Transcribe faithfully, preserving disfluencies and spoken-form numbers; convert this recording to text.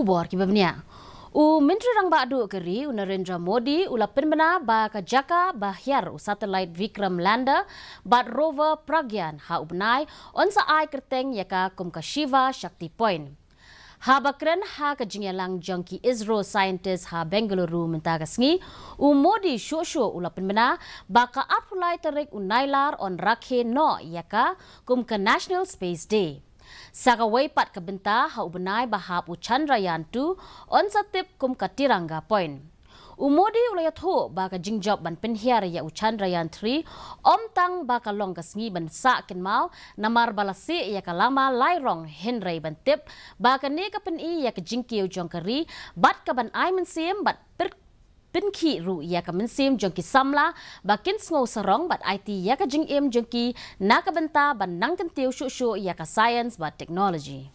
Khubor kiba bniah. U Myntri Rangbah Duh ka ri u Narendra Modi u la pynbna ba ka jaka ba hiar u satellite Vikram lander bad rover Pragyan ha u bnai yn sa ai kyrteng ïa ka kum ka Shiva Shakti Point. Haba kren ha ka jingïalang jong ki ISRO scientist ha Bengaluru mynta ka sngi, u Modi shuh shuh u la pynbna ba ka arphew lai tarik u Nailar yn rakhe noh ïa ka kum ka National Space Day. Sa kawei pat ka bynta ha u bnai ba hap u Chandrayaan two yn sa tip kum ka Tiranga Point. U Modi u la ïathuh ba ka jingjop ban pynhiar ïa u Chandrayaan three ym tang ba ka long ka sngi ban sah kynmaw namar ba la sieh ïa ka lama lai rong, hynrei ban tip ba kane ka pyni ïa ka jingkiew jong ka ri bad ka ban ai mynsiem bad pynkhih ruh ïa ka mynsiem jong ki samla ba kin sngew sarong bad aiti ïa ka jingim jong ki na ka bynta ban nang kyntiew shuh shuh ïa ka science bad technology.